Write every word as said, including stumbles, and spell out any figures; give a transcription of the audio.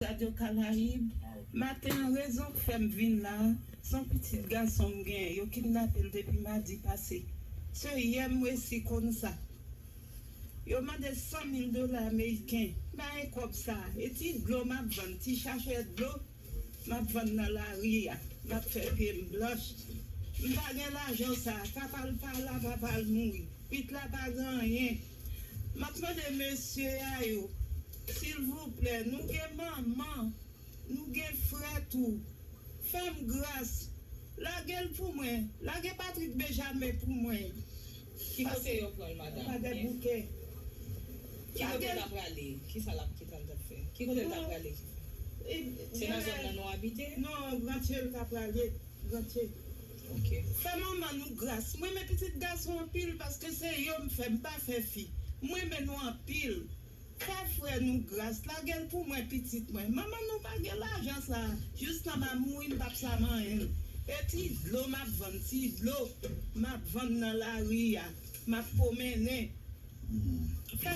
Radyo Karayib. Maten an, rezon k fè m vin la, se yon pitit gason m gen, yo kidnape l depi madi pase. Se yè m resi konn sa. Yo mande san mil dola ameriken. M pa gen kòb sa. E ti dlo m ap vann, ti sachè dlo m ap vann nan lari a. M ap fè pye m blanch. M pa gen lajan sa. Papa l pa la, papa l mouri. Pitit la pa gen anyen. M ap mande mesye a yo, silvouplè, nou gen manman, nou gen frè tou. Fè m gras. Lage l pou mwen. Lage Patrick Benjamin pou mwen. Ki kote yo pran l, madanm? Kwadèboukè. Ki kote l ta prale? Ki sa l ap, ki sa l t ap fè? Ki kote l ta prale? Se nan zòn nan nou abite? Non, Grantye l ta prale. Grantye. Ok. Fè manman nou gras. Mwen renmen pitit gason anpil paske se yo m fè, m pa fè fi. Mwen renmen nou anpil. Fè frè nou gras, lage l pou mwen, pitit mwen. Manman nou pa gen lajan sa. Jis nan m a mouri, m p ap sa manyen l. E ti dlo m ap vann, ti dlo m ap vann nan lari a. M ap pwomennen. Fè